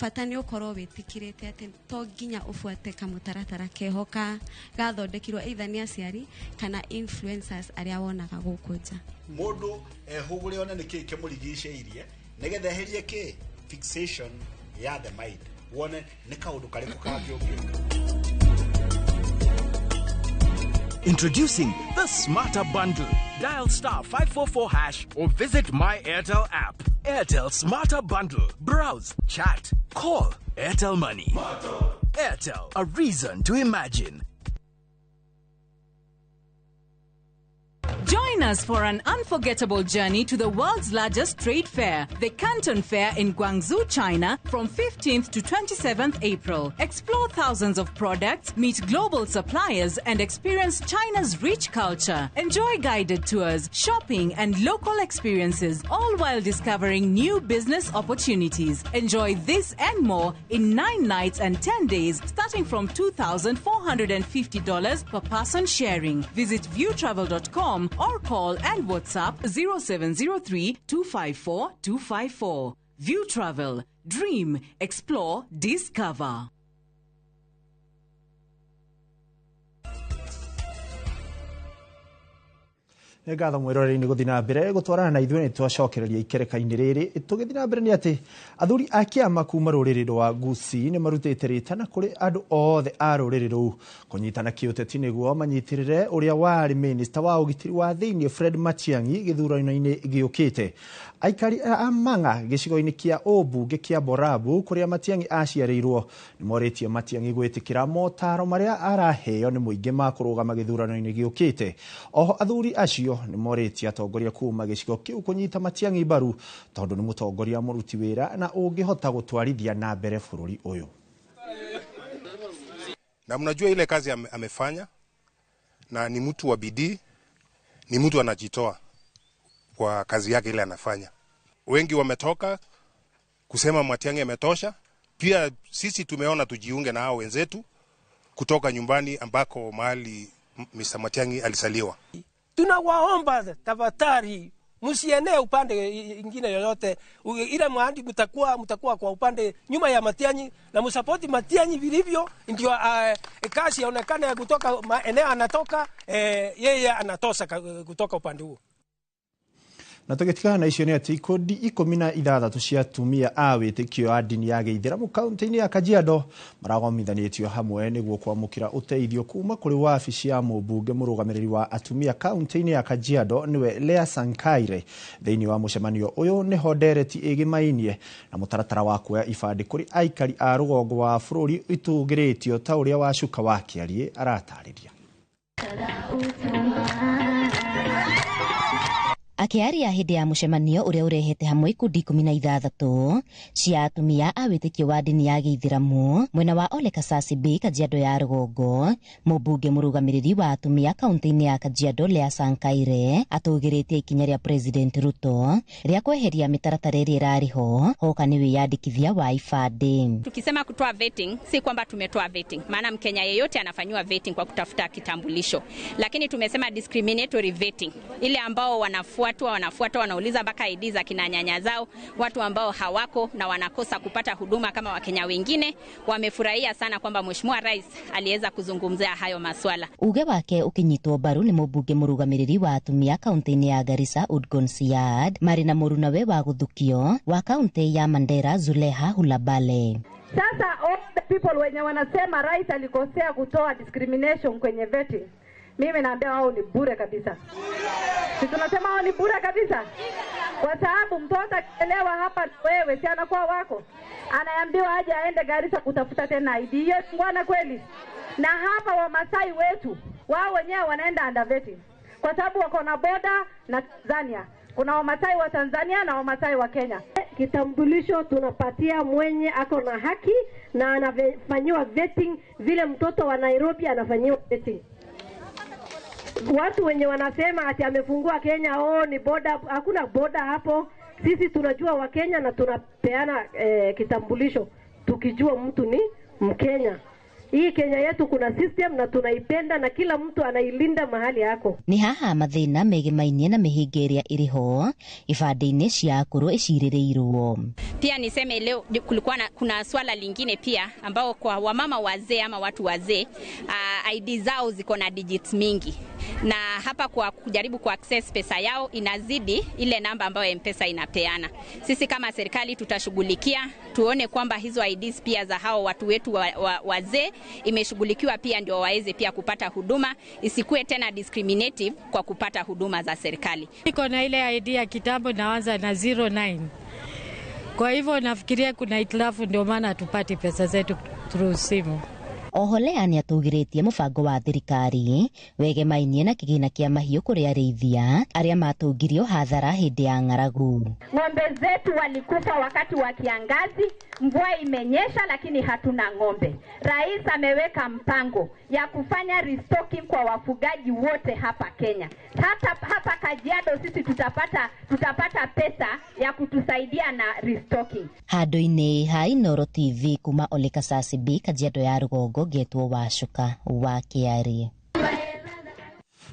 Speaker 11: Bata nĩ ũkorwo wĩtĩkĩrĩte atĩ to nginya ũbuate kamũtaratara keho ka gathondekirwo either nĩ aciari kana influencers arĩa wonaga gũkũ nja.
Speaker 13: Mũndũ ehũgũre one nĩkĩĩ kĩmũrigicĩirie nĩgetha eherie kĩ fixation ya the mind, wone nĩ kaũndũ karĩkũ kangĩ ũngĩka.
Speaker 14: Introducing the Smarter Bundle. Dial star 544 hash or visit My Airtel app. Airtel Smarter Bundle. Browse, chat, call. Airtel Money. Airtel, a reason to imagine.
Speaker 15: Join us for an unforgettable journey to the world's largest trade fair, the Canton Fair in Guangzhou, China, from 15th to 27th April. Explore thousands of products, meet global suppliers, and experience China's rich culture. Enjoy guided tours, shopping, and local experiences, all while discovering new business opportunities. Enjoy this and more in 9 nights and 10 days, starting from $2,450 per person sharing. Visit viewtravel.com or call and WhatsApp 0703 254 254. View Travel. Dream, explore, discover.
Speaker 1: Nĩ ngatho mwĩroreri-inĩ gũthiĩ na mbere gũtwarana na ithuĩ nĩ twacokereria ikereka-inĩ rĩrĩ. Tũgĩthiĩ na mbere nĩ atĩ athuri a kĩama kuma rũrĩrĩ rwa Gusii nĩ marutĩte rĩtana kũrĩ andũ othe a rũrĩrĩ rũu kũnyitana kĩũteti nĩguo manyitĩrĩre ũrĩa warĩ minista wa ũgitĩri wa thĩinĩ Fred Matiang'i gĩthurano-inĩ gĩũkĩte. Aikari a Mang'a gĩcigo-inĩ kĩa ũmbunge kĩa Borabu kũrĩa Matiang'i aciarĩirwo nĩ morĩtie Matiang'i gwĩtĩkĩra motaro marĩa araheo nĩ mũingĩ ma kũrũgama gĩthurano-inĩ gĩũkĩte. Oho athuri acio nĩ morĩtie atongoria kuma gĩcigo kĩu kũnyita Matiang'i mbaru tondũ nĩ mũtongoria mũruti wĩra na ũngĩhota gũtwarithia na mbere bũrũri ũyũ.
Speaker 16: Na mnajua ile kazi amefanya, na ni mtu wa bidii, ni mtu anajitoa kwa kazi yake ile anafanya. Wengi wametoka kusema Matiang'i ametosha. Pia sisi tumeona tujiunge na hao wenzetu kutoka nyumbani ambako mahali Mr. Matiang'i alisaliwa.
Speaker 22: Tunawaomba tafadhali msienee upande ingine yoyote, ile mahali mtakuwa kwa upande nyuma ya Matiang'i na msapoti Matiang'i vilivyo, ndio kazi ionekane kutoka eneo anatoka, yeye anatosa kutoka upande huo.
Speaker 1: Na tũgĩtigana na icio nĩ atĩ ikundi 16 cia atumia a wĩtĩkio a ndini ya gĩithĩramu kaunti-inĩ ya Kajiado maragomithanĩtio hamwe nĩguo kwamũkĩra ũteithio kuma kũrĩ wabici ya mũmbunge mũrũgamĩrĩri wa atumia kaunti-inĩ ya Kajiado nĩwe Lea Sankaire. Thĩinĩ wa mũcemanio ũyũ nĩho ndereti ĩgĩmainie na mũtaratara wa kuoya ibandĩ kũrĩ aikari a rũgongo wa bũrũri itũgĩrĩtio ta ũrĩa Wacuka wa Kĩariĩ aratarĩria.
Speaker 17: Akiaria hĩndĩ ya mũcemanio ũrĩa ũrehete hamwe ikundi 16 cia atumia a wĩtĩkio wa ndini ya gĩithĩramu mwena wa Ole Kasasi B Kajiado ya rũgongo, mũmbunge mũrũgamĩrĩri wa atumia kaunti-inĩ ya Kajiado Lea Sankaire atũgĩrĩtie ikinya rĩa President Ruto rĩa kweheria mĩtaratara ĩrĩa ĩrarĩ ho hoka nĩ wĩyandĩkithia wa ibandĩ.
Speaker 18: Tukisema kutoa vetting si kwamba tumetoa vetting, maana Mkenya yeyote anafanyiwa vetting kwa kutafuta kitambulisho, lakini tumesema discriminatory vetting, ile ambao wanafuatwa wanauliza mpaka ID za kina nyanya zao, watu ambao hawako na wanakosa kupata huduma kama Wakenya wengine. Wamefurahia sana kwamba Mheshimiwa Rais aliweza kuzungumzia hayo maswala.
Speaker 17: Uge wake ukinyitwo mbaru ni mũmbunge mũrũgamĩrĩri wa atumia kaunti-inĩ ya Garissa Udgon Siad marĩ na mũrunawe wa gũthukio wa kaunti ya Mandera Zuleha Hulabale.
Speaker 19: Sasa all the people wenye wanasema Rais alikosea kutoa discrimination kwenye vetting, mimi naambia wao ni bure kabisa. Si tunasema wao ni bure kabisa? Kwa sababu mtoto akielewa hapa wewe si anakuwa wako. Anaambiwa aje aende Garissa kutafuta tena ID. Hiyo ngwana kweli. Na hapa Wamasai wetu wao wenyewe wanaenda under vetting. Kwa sababu wako na boda na Tanzania. Kuna Wamasai wa Tanzania na Wamasai wa Kenya.
Speaker 20: Kitambulisho tunapatia mwenye ako na haki na anafanyiwa vetting vile mtoto wa Nairobi anafanyiwa vetting. Watu wenye wanasema ati amefungua Kenya, oh ni boda, hakuna boda hapo. Sisi tunajua wa Kenya na tunapeana kitambulisho tukijua mtu ni Mkenya. Hii Kenya yetu kuna system na tunaipenda na kila mtu anailinda mahali yako.
Speaker 17: Nĩ haha mathĩna megemainie na mĩhĩnga ĩrĩa ĩrĩ ho ibandĩ-inĩ cia akũrũ ĩcirĩrĩirwo.
Speaker 18: Pia niseme leo kulikuwa na, kuna swala lingine pia ambao kwa wamama wazee ama watu wazee, ID zao ziko na digits mingi, na hapa kwa kujaribu ku access pesa yao inazidi ile namba ambayo M-Pesa inapeana. Sisi kama serikali tutashughulikia tuone kwamba hizo IDs pia za hao watu wetu wazee imeshughulikiwa pia, ndio waweze pia kupata huduma, isikuwe tena discriminative kwa kupata huduma za serikali.
Speaker 2: Niko na ile ID ya kitambo naanza na 09. Kwa hivyo nafikiria kuna itilafu, ndio maana hatupati pesa zetu through simu.
Speaker 17: Oho Lea nĩatũgĩrĩtie mũbango wa thirikari wegemainie na kĩgĩna kĩa mahiũ kũrĩ arĩithia arĩa matũngirio hathara hĩndĩ ya ng'aragu.
Speaker 18: Ng'ombe zetu walikufa wakati wa kiangazi, mvua imenyesha lakini hatuna ng'ombe. Rais ameweka mpango ya kufanya restocking kwa wafugaji wote hapa Kenya. Hata hapa Kajiado sisi tutapata pesa ya kutusaidia na restocking.
Speaker 17: Handũ-inĩ ha Inooro TV kuma Ole Kasasi B, Kajiado ya rũgongo, ngetwo Wacuka wa Kĩarĩ.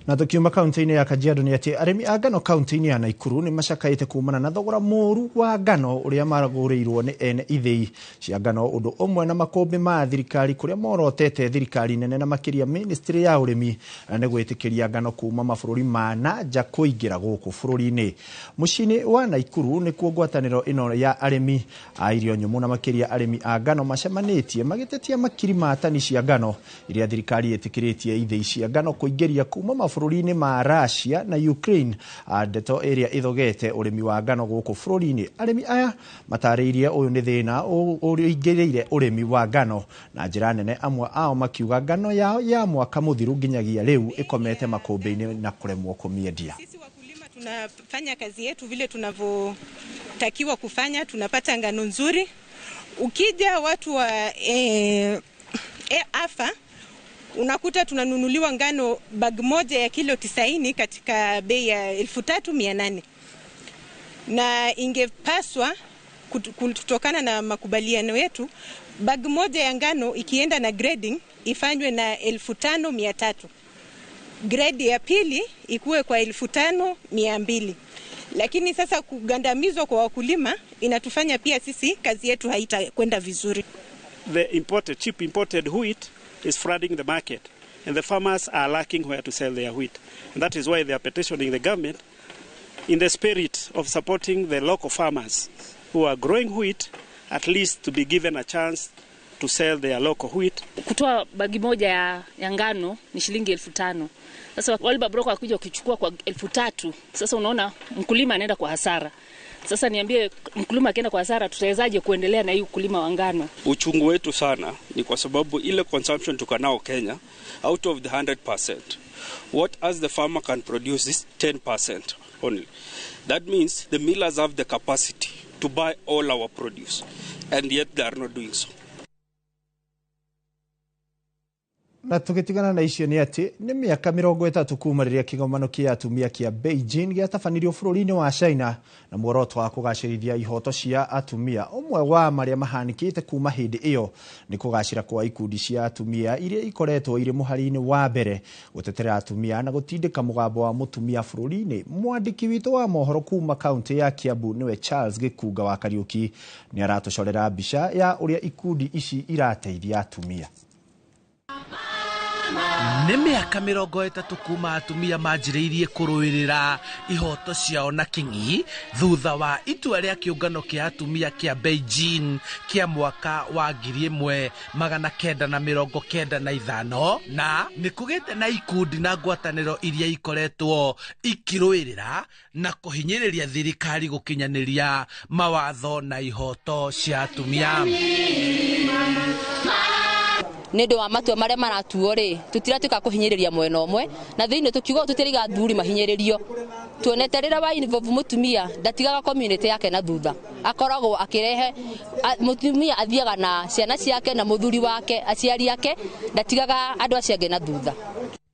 Speaker 1: Na tukiuma kaunti-inĩ ya Kajiado nĩ atĩ arĩmi a ngano kaunti-inĩ ya Naikuru nĩ macakaĩte kumana na thogora mũũru wa ngano ũrĩa maragũrĩirwo nĩ ene ithĩi cia ngano, ũndũ ũmwe na makũmbĩ ma thirikari kũrĩa morotete thirikari nene na makĩria ministry ya ũrĩmi nĩ gwĩtĩkĩria ngano kuma mabũrũri ma na nja kũingĩra gũkũ bũrũri-inĩ. Mũciĩ-inĩ wa Naikuru nĩkuo ngwatanĩro ĩno ya arĩmi a irio nyũmũ na makĩria arĩmi a ngano macemanĩtie magĩtetia makiri ma tani cia ngano iria thirikari ĩtĩkĩrĩtie ithĩi cia ngano kũingĩria kuma mabũrũri-inĩ ma Russia na Ukraine, ndeto ĩrĩa ĩthogete ũrĩmi wa ngano gũkũ bũrũri-inĩ. Arĩmi aya matarĩirie ũyũ nĩ thĩna ũingĩrĩire ũrĩmi wa ngano na njĩra nene, amwe ao makiuga ngano yao ya mwaka mũthiru nginyagia rĩu ĩkomete makũmbĩ-inĩ na kũremwo kũmĩendia.
Speaker 3: Tunafanya kazi yetu vile tunavyotakiwa kufanya, tunapata ngano nzuri. Ukija watu wa AFA unakuta tunanunuliwa ngano bag moja ya kilo 90 katika bei ya 3,800, na ingepaswa kutokana na makubaliano yetu bag moja ya ngano ikienda na grading ifanywe na 5,300, grade ya pili ikuwe kwa 5,200. Lakini sasa kugandamizwa kwa wakulima inatufanya pia sisi kazi yetu haitakwenda vizuri.
Speaker 4: The cheap imported wheat is flooding the market, and the farmers are lacking where to sell their wheat. And that is why they are petitioning the government in the spirit of supporting the local farmers who are growing wheat, at least to be given a chance to sell their local wheat.
Speaker 21: Kutoa bagi moja ya ngano ni shilingi 5,000. Sasa wale babroka wakuja kuchukua kwa 3,000. Sasa unaona mkulima anaenda kwa hasara. Sasa niambie, mkulima akienda kwa hasara tutawezaje kuendelea na hii ukulima wa ngano?
Speaker 30: Uchungu wetu sana ni kwa sababu ile consumption tuko nao Kenya, out of the 100%, what as the farmer can produce is 10% only. That means the millers have the capacity to buy all our produce, and yet they are not doing so.
Speaker 1: Na tugitigana na icio nĩ atĩ nĩ mĩaka 30 kuma rĩrĩa kĩgomano kĩa atumia kĩa Beijing gĩatabanirio bũrũri-inĩ wa China na muoroto wa kũgacĩrithia ihoto cia atumia. Ũmwe wa marĩa mahanĩkĩte kuma hĩndĩ ĩyo nĩ kũgacĩra kwa ikundi cia atumia iria ikoretwo irĩ mũhari-inĩ wa mbere gũtetera atumia na gũtindĩka mũgambo wa mũtumia bũrũri-inĩ. Mwandĩki witũ wa mohoro kuma kaunti ya Kiambu nĩwe Charles Gĩkunga wa Kariũki nĩ aratũcorera mbica ya ũrĩa ikundi ici irateithia atumia.
Speaker 31: Nĩ mĩaka 30 kuma atumia manjĩrĩirie kũrũĩrĩra ihoto ciao na kĩng'i thutha wa itua rĩa kĩũngano kĩa atumia kĩa Beijing kĩa mwaka wa 1995, na nĩ kũgĩte na ikundi na ngwatanĩro iria ikoretwo ikĩrũĩrĩra na kũhinyĩrĩria thirikari gũkinyanĩria mawatho na ihoto cia atumia. Nĩ ũndũ wa matua marĩa maratuo rĩ, tũtiratuĩka kũhinyĩrĩria mwena ũmwe, na thĩinĩ tũkiuga tũtiriga athuri mahinyĩrĩrio. Tuonete rĩrĩa wa involve mũtumia ndatigaga community yake na thutha, akoragwo akĩrehe mũtumia athiaga na ciana ciake na mũthuri wake, aciari ake, ndatigaga andũ acio angĩ na thutha.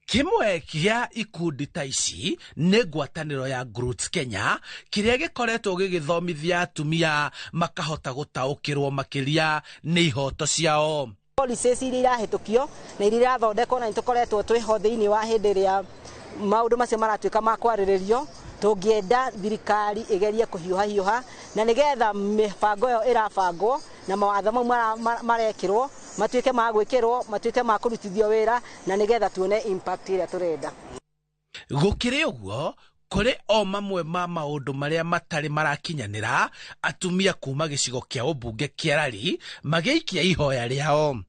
Speaker 31: Kĩmwe kĩa ikundi ta ici nĩ ngwatanĩro ya Growth Kenya kĩrĩa gĩkoretwo gĩgĩthomithia atumia makahota gũtaũkĩrwo makĩria nĩ ihoto ciao.
Speaker 5: Policies iria irahĩtũkio na iria irathondekwo na nĩtũkoretwo twĩho thĩinĩ wa hĩndĩ ĩrĩa maũndũ macio maratuĩka ma kwarĩrĩrio, tũngĩenda thirikari ĩgerie kũhiũha hiũha na nĩgetha mĩbango ĩyo ĩrabangwo na mawatho mau marekĩrwo matuĩke ma gwĩkĩrwo, matuĩke ma kũrutithio wĩra na nĩgetha tuone impact ĩrĩa tũrenda.
Speaker 6: Gũkĩrĩ ũguo, kũrĩ o mamwe ma maũndũ marĩa matarĩ marakinyanĩra atumia kuma gĩcigo kĩa ũmbunge kĩa Lari magĩikia ihoya rĩao.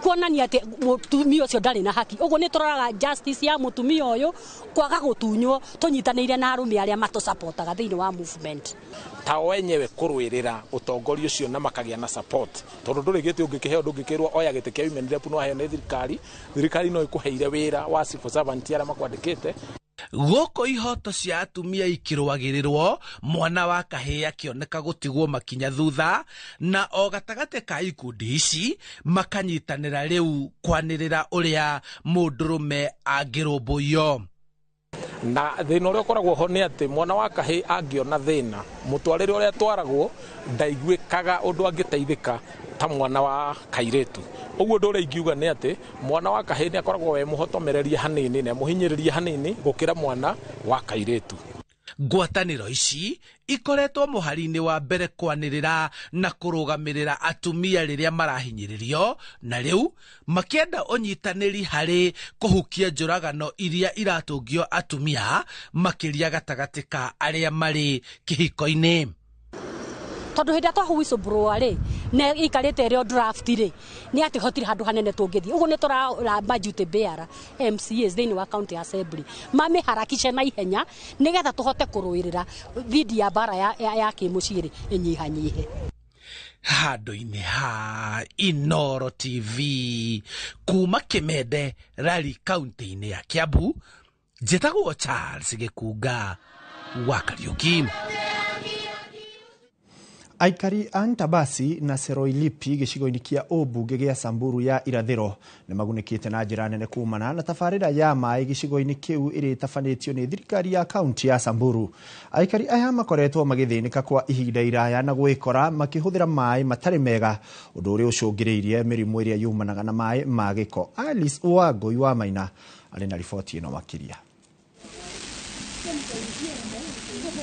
Speaker 7: Kuonania atĩ mũtumia ũcio ndarĩ na haki. Ũguo nĩ tũroraga justice ya mũtumia ũyũ kwaga gũtunywo, tũnyitanĩire na arũme arĩa matũsapotaga thĩinĩ wa movement.
Speaker 9: Ta o enyewe kũrũĩrĩra ũtongoria ũcio na makagĩa na support, tondũ ndũrĩ gĩtĩ ũngĩkĩheo, ndũngĩkĩrwo oya gĩtĩ kĩa women rep no aheo nĩ thirikari, thirikari no ĩkũheire wĩra wa civil servant arĩa makwandĩkĩte.
Speaker 6: Gũkũ ihoto cia atumia ikĩrũagĩrĩrwo, mwana wa kahĩĩ akĩoneka gũtigwo makinya thutha, na o gatagatĩ ka ikundi ici makanyitanĩra rĩu kwanĩrĩra ũrĩa mũndũrũme angĩrũmbũiyo.
Speaker 9: Na thĩna ũrĩa ũkoragwo ho nĩ atĩ mwana wa kahĩĩ angĩona thĩna, mũtwarĩre ũrĩa atwaragwo ndaiguĩkaga ũndũ angĩteithĩka ta mwana wa kairĩtu. Ũguo ũndũ ũrĩa ingiuga nĩ atĩ mwana wa kahĩĩ nĩ akoragwo we mũhotomereria hanini na mũhinyĩrĩria hanini gũkĩra mwana wa kairĩtu.
Speaker 6: Ngwatanĩro ici ikoretwo mũhari-inĩ wa mbere kwanĩrĩra na kũrũgamĩrĩra atumia rĩrĩa marahinyĩrĩrio, na rĩu makĩenda ũnyitanĩri harĩ kũhukia njũragano iria iratũngio atumia makĩria gatagatĩ ka arĩa marĩ kĩhiko-inĩ.
Speaker 7: Tondũ hĩndĩ ĩrĩa twa whistleblower rĩ, na ĩikarĩte ĩrĩ o draft rĩ, nĩ atĩ hatirĩ handũ hanene tũngĩthiĩ. Ũguo nĩ tũramba duty bearer MCAs thĩinĩ wa county assembly mamĩharakishe na ihenya nĩgetha tũhote kũrũĩrĩra dhidi ya mbara ya kĩmũciĩ rĩ ĩnyihanyihe.
Speaker 6: Handũ-inĩ ha Inooro TV kuma Kĩmende, Lari, kaunti-inĩ ya Kiambu, njĩtagwo Charles Gĩkunga wa Kariũki.
Speaker 1: Aikari a Ntabasi na Seroilipi gĩcigo-inĩ kĩa ũmbunge gĩa Samburu ya irathĩro nĩ magunĩkĩte na njĩra nene kumana na tabarĩra ya maĩ gĩcigo-inĩ kĩu ĩrĩa ĩtabanĩtio nĩ thirikari ya kaunti ya Samburu. Aikari aya makoretwo magĩthĩnĩka kwa ihinda iraya na gwĩkora makĩhũthĩra maĩ matarĩ mega, ũndũ ũrĩa ũcũngĩrĩirie mĩrimũ ĩrĩa yumanaga na maĩ ma gĩko. Alice Wangũi wa Maina arĩ na riboti ĩno makĩria.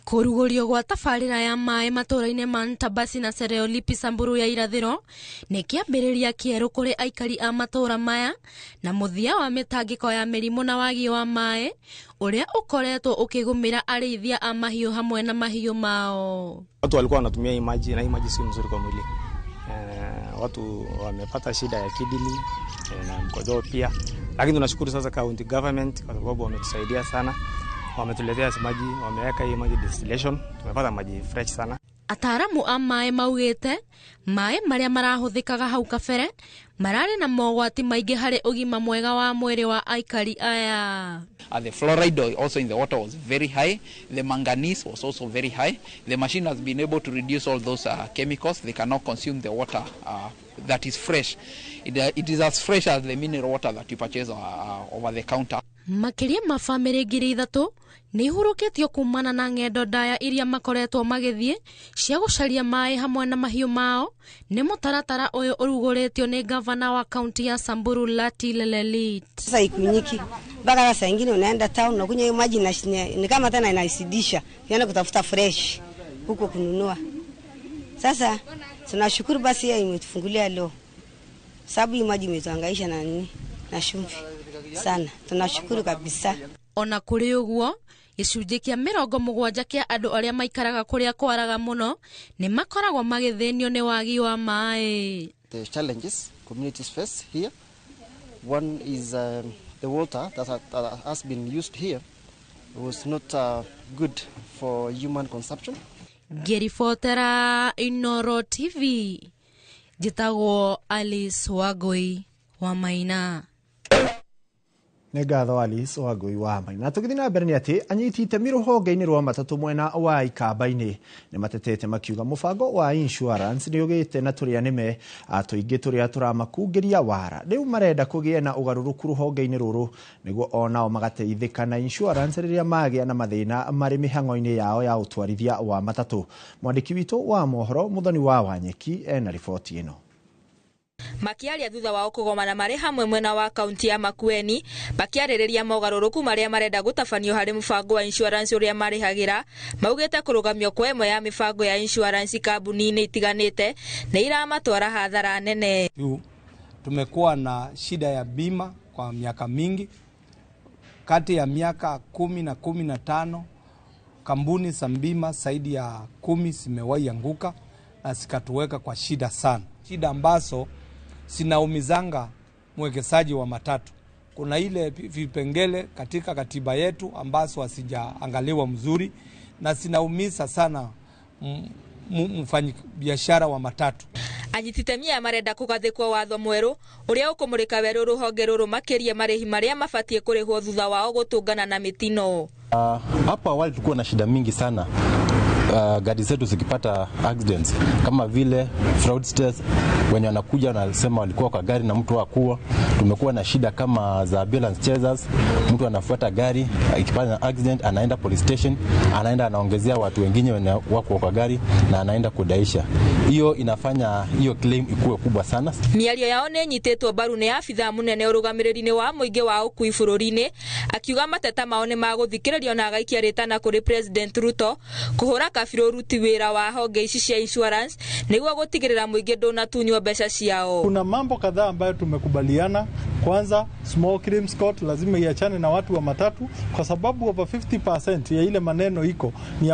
Speaker 23: Kũrugũrio gwa tabarĩra ya maĩ matũũra-inĩ ma Ntabasi na Sereolipi Samburu ya irathĩro nĩ kĩambĩrĩria kĩerũ kũrĩ aikari a matũũra maya na mũthia wa mĩtangĩko ya mĩrimũ na wagi wa maĩ ũrĩa ũkoretwo ũkĩgũmĩra arĩithia a mahiũ hamwe na mahiũ mao.
Speaker 30: Watu walikuwa wanatumia hii maji na hii maji si mzuri kwa mwili. Watu wamepata shida ya kidini na mkojo pia, lakini tunashukuru sasa county government kwa sababu wametusaidia sana. Wametuletea maji, wameweka hii maji distillation, tumepata maji fresh sana.
Speaker 23: Ataaramu a maĩ maugĩte maĩ marĩa marahũthĩkaga hau kabere mararĩ na mogwati maingĩ harĩ ũgima mwega wa mwĩrĩ wa aikari aya.
Speaker 31: The fluoride also in the water was very high. The manganese was also very high. The machine has been able to reduce all those chemicals. They cannot consume the water that is fresh. It is as fresh as the mineral water that you purchase over the counter.
Speaker 23: Makĩria ma bamĩrĩ 3,000 nĩ ihurũkĩtio kumana na ng'endo ndaya iria makoretwo magĩthiĩ cia gũcaria maĩ hamwe na mahiũ mao. Nĩ mũtaratara ũyũ ũrugũrĩtio nĩ gavana wa kaunti ya Samburu Lati Lelelit.
Speaker 24: Sasa ikunyiki mpaka saa ingine unaenda town na kunywa maji na ni kama tena inaisidisha, yani kutafuta fresh huko kununua. Sasa tunashukuru basi yeye imetufungulia leo, sababu hii maji imetuhangaisha na nini na chumvi sana, tunashukuru kabisa.
Speaker 23: Ona kũrĩ ũguo, gĩcunjĩ kĩa 70 kĩa andũ arĩa maikaraga kũrĩa kwaraga mũno nĩ makoragwo magĩthĩnio nĩ wagi wa maĩ.
Speaker 25: The challenges communities face here, one is the water that has been used here was not good for human consumption.
Speaker 23: Ngĩribotera Inooro TV, njĩtagwo Alice Wangũi wa Maina.
Speaker 1: Nĩ ngatho Alice Wangũi wa Maina. Tũgĩthiĩ na mbere nĩ atĩ anyiti itemi rũhonge-inĩ rwa matatũ mwena wa Ikamba-inĩ nĩ matetete makiuga mũbango wa insurance nĩ ũgĩte na tũrĩa nĩme tũingĩ tũrĩa tũramakungĩria wara. Rĩu marenda kũgĩe na ũgarũrũku rũhonge-inĩ rũrũ nĩguo onao magateithĩka na insurance rĩrĩa magĩa na mathĩna marĩ mĩhang'o-inĩ yao ya ũtwarithia wa matatũ. Mwandĩki witũ wa mohoro Mũthoni wa Wanyeki ena riboti ĩno.
Speaker 8: Makiaria thutha wao kũgomana marĩ hamwe mwena wa kaunti ya Makueni makiarĩrĩria mogarũrũku marĩa marenda gũtabanio harĩ mũbango wa insurance ũrĩa marĩhagĩra, maugĩte kũrũgamio kwa ĩmwe ya mĩbango ya insurance kambuni-inĩ itiganĩte nĩ iramatwara hathara nene.
Speaker 10: Tumekuwa na shida ya bima kwa miaka mingi, kati ya miaka 10 na 15 kampuni za bima zaidi ya 10 zimewahi anguka na zikatuweka kwa shida sana, shida ambazo zinaumizanga mwekezaji wa matatu. Kuna ile vipengele katika katiba yetu ambazo hazijaangaliwa mzuri na zinaumiza sana mfanyabiashara wa matatu.
Speaker 8: Anyititemi aya marenda kũgathĩkwo watho mwerũ ũrĩa ũkũmũrĩka werũ rũhonge rũrũ makĩria marĩhi marĩa mabatiĩ kũrĩhwo thutha wao gũtũngana na mĩtino.
Speaker 30: Hapo awali tulikuwa na shida mingi sana. Gari zetu zikipata accidents kama vile fraudsters wenye wanakuja wanasema walikuwa kwa gari na mtu hakuwa. Tumekuwa na shida kama za ambulance chasers, mtu anafuata gari ikipata accident anaenda police station, anaenda anaongezea watu wengine wenye wako kwa gari na anaenda kudaisha. Hiyo inafanya hiyo claim ikuwe kubwa sana.
Speaker 8: Mĩario yao nĩ ĩnyitĩtwo mbaru nĩ abithaa mũnene ũrũgamĩrĩri-inĩ wa mũingĩ wa ũkui bũrũri-inĩ, akiuga mateta mao nĩ magũthikĩrĩrio na agaikia rĩtana kũrĩ President Ruto kũhũra kabirũ ũruti wĩra wa honge ici cia insurance nĩguo gũtigĩrĩra mũingĩ ndũnatunywo mbeca ciao.
Speaker 31: Kuna mambo kadhaa ambayo tumekubaliana. Kwanza, small claims court lazima iachane na watu wa matatu kwa sababu over 50% ya ile maneno iko ni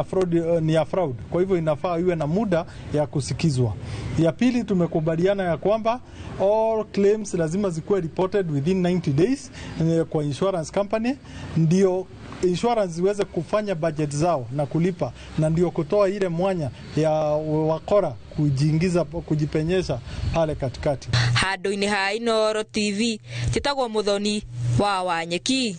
Speaker 31: ya fraud. Kwa hivyo inafaa iwe na muda ya kusikizwa. Ya pili, tumekubaliana ya kwamba all claims lazima zikuwe reported within 90 days kwa insurance company, ndio insurance ziweze kufanya budget zao na kulipa, na ndio kutoa ile mwanya ya wakora kujiingiza, kujipenyesha pale katikati.
Speaker 8: Handũ-inĩ ha Inooro TV njĩtagwo Muthoni wa Wanyeki.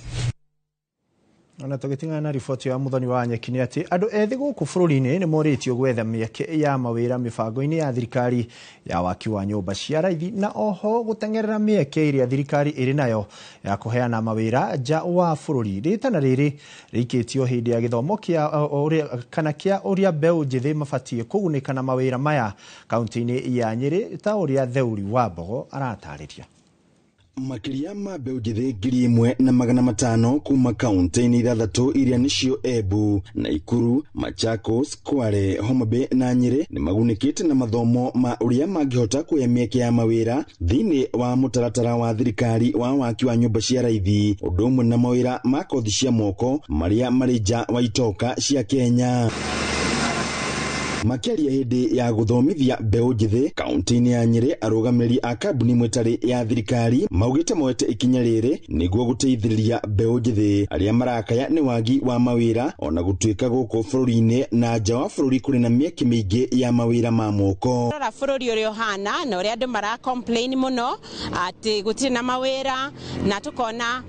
Speaker 1: Ona tũgĩting'ana na riboti ya Muthoni wa Wanyeki nĩ atĩ andũ ethĩ gũkũ bũrũri-inĩ nĩ morĩtio gwetha mĩeke ya mawĩra mĩbango-inĩ ya thirikari ya waki wa nyũmba cia raithi na oho gũteng'erera mĩeke ĩrĩa thirikari ĩrĩ nayo ya kũheana mawĩra nja wa bũrũri. Rĩtana rĩrĩ rĩikĩtio hĩndĩ ya gĩthomo kĩa ũrĩa kana kĩa ũrĩa mbeũ njĩthĩ mabatiĩ kũgunĩka na mawĩra maya kaunti-inĩ ya Nyĩrĩ ta ũrĩa Theuri wa Mbogo aratarĩria.
Speaker 11: Makĩria ma mbeũ njĩthĩ 1500 kuma kaunti-inĩ 6 iria nĩcio Embu, Naikuru, Machakos, Kwale, Homa Bay na Nyĩrĩ nĩmagunĩkĩte na mathomo ma ũrĩa mangĩhota kuoya mĩeke ya mawĩra thĩinĩ wa mũtaratara wa thirikari wa waki wa nyũmba cia raithi, ũndũ ũmwe na mawĩra ma kothi cia moko marĩa marĩ nja wa itoka cia Kenya. Makĩaria hĩndĩ ya gũthomithia mbeũ njĩthĩ kaunti-inĩ ya Nyĩrĩ, arũgamĩrĩri a kambuni ĩmwe ĩtarĩ ya thirikari maugĩte moete ikinya rĩrĩ nĩguo gũteithĩrĩria mbeũ njĩthĩ arĩa marakaya nĩ wagi wa mawĩra, ona gũtuĩka gũkũ bũrũri-inĩ na nja wa bũrũri kũrĩ na mĩeke mĩingĩ ya mawĩra ma moko.
Speaker 3: Rora bũrũri ũrĩa ũhana na ũrĩa andũ mara complain mũno atĩ gũtirĩ na mawĩra, na tũkona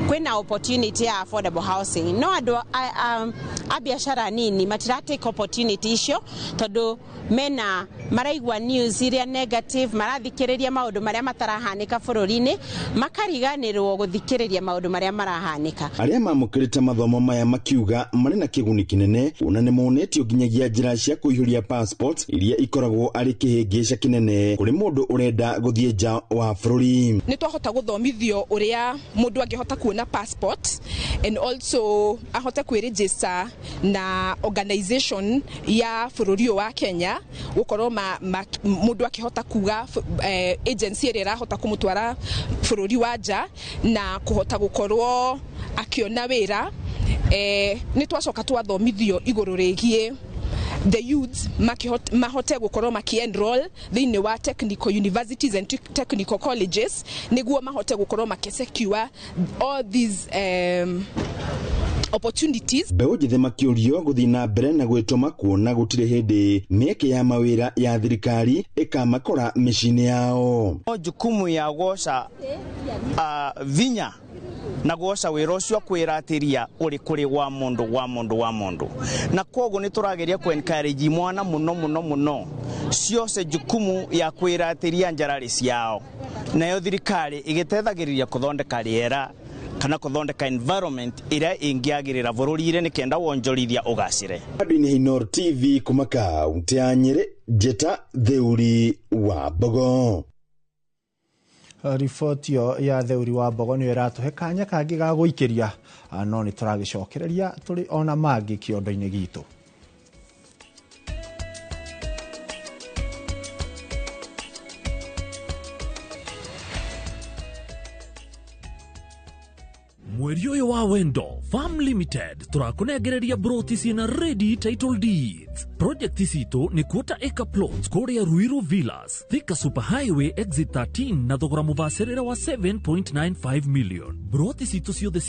Speaker 3: kwĩna opportunity ya affordable housing, no andũ a biashara nini matira take opportunity icio tondu mena maraigua news iria negative, marathikĩrĩria maũndũ marĩa matarahanĩka bũrũri-inĩ, makariganĩrwo gũthikĩrĩria maũndũ marĩa marahanĩka.
Speaker 11: Arĩa mamũkĩrĩte mathomo maya makiuga marĩ na kĩguni kĩnene kuona nĩ monetio nginyagia njĩra cia kũihũria passport iria ikoragwo arĩ kĩhĩngĩca kĩnene kũrĩ mũndũ ũrenda gũthiĩ nja wa bũrũri.
Speaker 12: Nĩ twahota gũthomithio ũrĩa mũndũ angĩhota kuona passport and also ahote kwĩregister na organization ya bũrũri wa Kenya, gukorwo mundu akihota kuga agency ĩrĩa ĩrahota kũmũtwara bũrũri wa nja na kũhota gũkorwo akiona wĩra. Nĩ twacoka twathomithio igũrũ rĩgiĩ the youths mahote gũkorwo maki-enroll thĩinĩ wa technical universities and technical colleges nĩguo mahote gũkorwo makisecure all these opportunities.
Speaker 11: Mbeũ njĩthĩ makĩũrio gũthiĩ na mbere na gwĩtũma kuona gũtirĩ hĩndĩ mĩeke ya mawĩra ya thirikari ĩkamakora mĩciĩ-inĩ yao.
Speaker 13: Jukumu ya gwoca vinya na gwoca wĩra ũcio kwĩratĩria ũrĩ kũrĩ wa mũndũ wa mũndũ wa mũndũ, na koguo nĩ tũrageria ku encourage mwana mũno mũno mũno ciose jukumu ya kwĩratĩria njararĩ ciao, nayo thirikari ĩgĩteithagĩrĩria kũthondeka rĩera kana kũthondeka environment ĩrĩa ĩngĩagĩrĩra bũrũri-inĩ nĩ kenda wonjorithia ũgacĩre.
Speaker 11: Handũ-inĩ Inooro TV kuma kaunti ya Nyĩrĩ, Njĩta Theuri wa Mbogo.
Speaker 1: Riboti ĩyo ya Theuri wa Mbogo nĩyo ĩratũhe kanya kangĩ ga gũikĩria, no nĩ tũragĩcokereria tũrĩ ona mangĩ kĩondo-inĩ gitũ.
Speaker 2: Mweri ũyũ wa wendo, Farm Limited tũrakũnengereria broti ciĩna ready title deeds. Project citũ nĩ quarter acre plots kũrĩa Ruiru Villas, Thika Super Highway exit 13, na thogora mũbacĩrĩre wa 7.95 million. Broti citũ ciothe.